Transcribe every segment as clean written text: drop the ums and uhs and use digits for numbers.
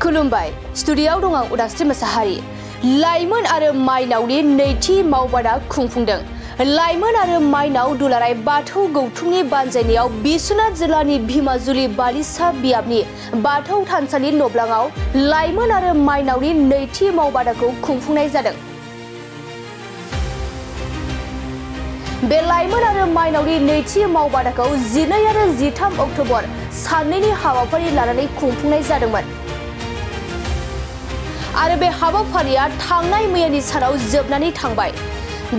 खुलुमबाय स्टुडिय'आव दं आं उदास्रि मोसाहारि। लाइमोन आरो माइनावनि नैथि मावबादा खुंफुंदों। लाइमोन आरो माइनाव दुलाराय बाथौ गौथुमनि बानजायनायाव बिश्वनाथ जिल्लानि भिमाजुलि बालिसा बियाबनि बाथौ थानसालि नब्लाङाव लाइमोन आरो माइनावनि नैथि मावबादाखौ खुंफुंनाय जादों। बे लाइमोन आरो माइनावनि नैथि मावबादाखौ 12 आरो 13 अक्ट'बर साननैनि हाबाफारि लानानै खुंफुंनाय जादोंमोन। आरो बे हाबाफारिया थांनाय मैयानि सानाव जोबनानै थांबाय।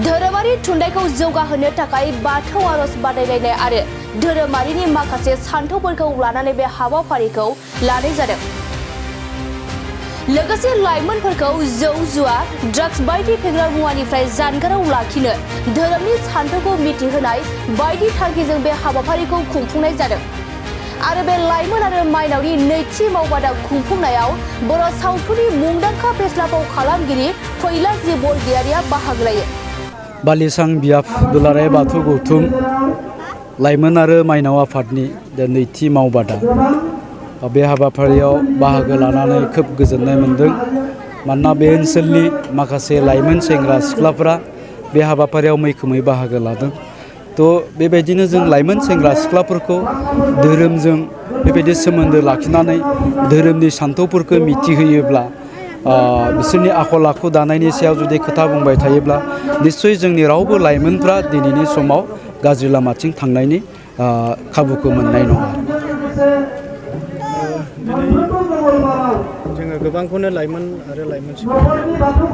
धोरोमारि थुनलाइखौ जौगाहोनो थाखाय बाथौ आरज बादायलायनाय आरो धोरोमारिनि माखासे सानथौफोरखौ लानानै बे हाबाफारिखौ लानाय जादों। लोगोसे लाइमोनफोरखौ जौ जुवा ड्राग्स बायदि फेग्रा मुवानिफ्राय जानगाराव लाखिनो धोरोमनि सानथौखौ मिथिहोनाय बायदि थांखिजों बे हाबाफारिखौ खुंफुंनाय जादों। आरो बे लाइमोन आरो माइनावनि नैथि मावबादा खुंफुंनायाव बर' सावथुननि मुंदांखा फेस्ला फाव खालामगिरि फैलाजि बरगयारिया बाहागो लायो। बालिसां बियाब दुलाराय बाथौ गौथुम लाइमोन आरो माइनाव आफादनि नैथि मावबादा बे हाबाफारियाव बाहागो लानानै खोब गोजोननाय मोन्दों। मानोना बे ओनसोलनि माखासे लाइमोन सेंग्रा सिख्लाफोरा बे हाबाफारियाव मैखोमै बाहागो लादों। थ' बेबायदिनो जों लाइमोन सेंग्रा सिख्लाफोरखौ धोरोमजों बेबायदि सोमोन्दो लाखिनानै धोरोमनि सानथौफोरखौ मिथिहोयोब्ला बिसोरनि आखल आखु दानायनि सायाव जुदि खोथा बुंबाय थायोब्ला निस्सय जोंनि रावबो लाइमोनफ्रा दिनैनि समाव गाज्रि लामाथिं थांनायनि खाबुखौ मोननाय नङा। जोङो गोबांखौनो लाइमोन आरो लाइमोन सिख्ला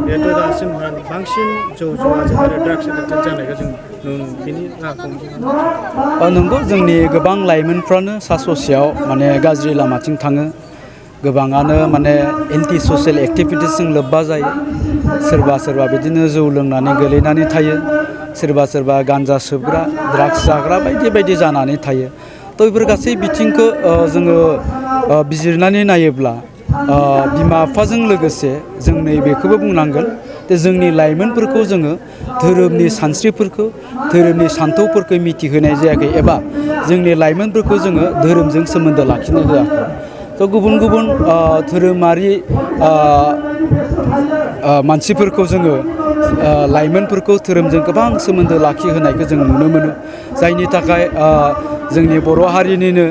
बेथ' दासिम बांसिन जौ जुवाजों आरो ड्राग्स एडिक्टेड जानायखौ जों नुनो बेनि राहाखौ नंगौ जोंनि गोबां लाइमोनफ्रानो सा ससेयाव माने गाज्रि लामाथिं थाङो। गोबाङानो माने एन्टि ससियेल एक्टिभिटिसजों लोब्बा जायो। सोरबा बिदिनो जौ लोंनानै गोलैनानै थायो। सोरबा गान्जा सोबग्रा ड्राग्स जाग्रा बायदि बायदि जानानै थायो। थ' बेफोर गासै बिथिंखौ जोङो बिजिरनानै नायोब्ला बिमा बिफाजों लोगोसे जों नैबेखौबो बुंनांगोन जे जोंनि लाइमोनफोरखौ जोङो धोरोमनि सानस्रिफोरखौ धोरोमनि सानथौफोरखौ मिथिहोनाय जायाखै एबा जोंनि लाइमोनफोरखौ जोङो धोरोमजों सोमोन्दो लाखिनो होआखै। थ' गुबुन धोरोमारि मानसिफोरखौ जोङो लाइमोनफोरखौ धोरोमजों गोबां सोमोन्दो लाखिहोनायखौ जों नुनो मोनो। जायनि थाखाय जोंनि बर' हारिनिनो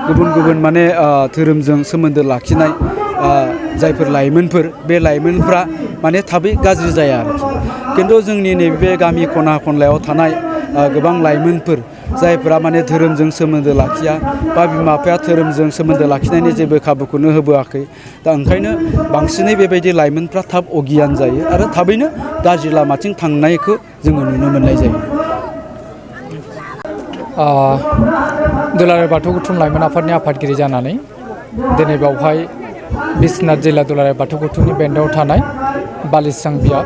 गुबुन माने धोरोमजों सोमोन्दो लाखिनाय जायफोर लाइमोनफोर बे लाइमोनफ्रा माने थाबै गाज्रि जाया आरोखि। खिन्थु जोंनि नैबे गामि खना खनलायाव थानाय गोबां लाइमोनफोर जायफोरा माने धोरोमजों सोमोन्दो लाखिया बा बिमा बिफाया धोरोमजों सोमोन्दो लाखिनायनि जेबो खाबुखौनो होबोआखै। दा ओंखायनो बांसिनै बेबायदि लाइमोनफ्रा थाब अगियान जायो आरो थाबैनो गाज्रि लामाथिं थांनायखौ जोङो नुनो मोननाय जायो। दुलाराय बाथौ गौथुम लाइमोन आफादनि आफादगिरि जानानै दिनै बावहाय बिश्वनाथ जिल्ला दुलाराय बाथौ गौथुमनि बेन्दोआव थानाय बालिसां बियाब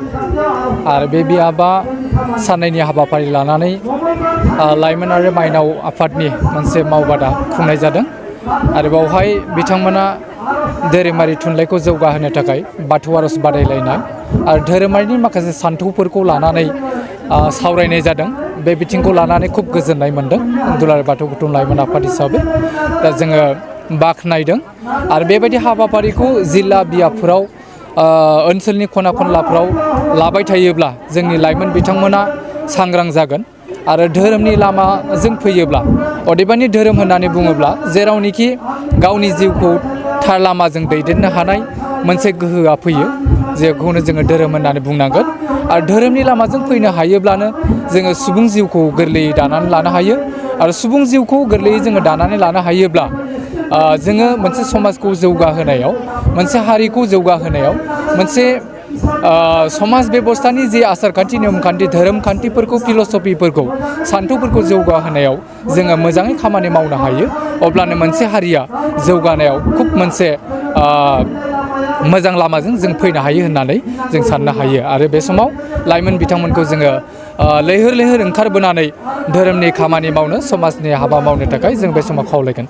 आरो बे बियाबा साननैनि हाबाफारि लानानै लाइमोन आरो माइनाव आफादनि मोनसे मावबादा खुंनाय जादों। आरो बावहाय बिथांमोना धोरोमारि थुनलाइखौ जौगाहोनो थाखाय बाथौ आरज बादायलायनाय आरो धोरोमारिनि माखासे सानथौफोरखौ लानानै सावरायनाय जादों। बे बिथिंखौ लानानै खुब गोजोननाय मोन्दों दुलाराय बाथौ गौथुम लाइमोन आफाद हिसाबै। दा जोङो बाख्नायदों आरो बेबायदि हाबाफारिखौ जिल्ला बियाबफोराव ओनसोलनि खना खनलाफ्राव लाबाय थायोब्ला जोंनि लाइमोन बिथांमोना सांग्रां जागोन। आरो धोरोमनि लामाजों फैयोब्ला अदेबानि धोरोम होननानै बुङोब्ला जेरावनोखि गावनि जिउखौ थार लामाजों दैदेननो हानाय मोनसे गोहोआ फैयो, जेखौनो जोङो धोरोम होननानै बुंनांगोन। आरो धोरोमनि लामाजों फैनो हायोब्लानो जोङो सुबुं जिउखौ गोरलैयै दानानै लानो हायो। आरो सुबुं जिउखौ गोरलैयै जोङो दानानै लानो हायोब्ला जोङो मोनसे समाजखौ जौगाहोनायाव, मोनसे हारिखौ जौगाहोनायाव, मोनसे समाज बेबस्थानि जे आसारखान्थि नियमखान्थि धोरोम खान्थिफोरखौ फिल'सफिफोरखौ सान्थौफोरखौ जौगाहोनायाव जोङो मोजाङै खामानि मावनो हायो। अब्लानो मोनसे हारिया जौगानायाव खुब मोनसे मोजां लामाजों जों फैनो हायो होननानै जों साननो हायो। आरो बे समाव लाइमोन बिथांमोनखौ जोङो लैहोर ओंखारबोनानै धोरोमनि खामानि मावनो, समाजनि हाबा मावनो थाखाय जों बे समाव खावलायगोन।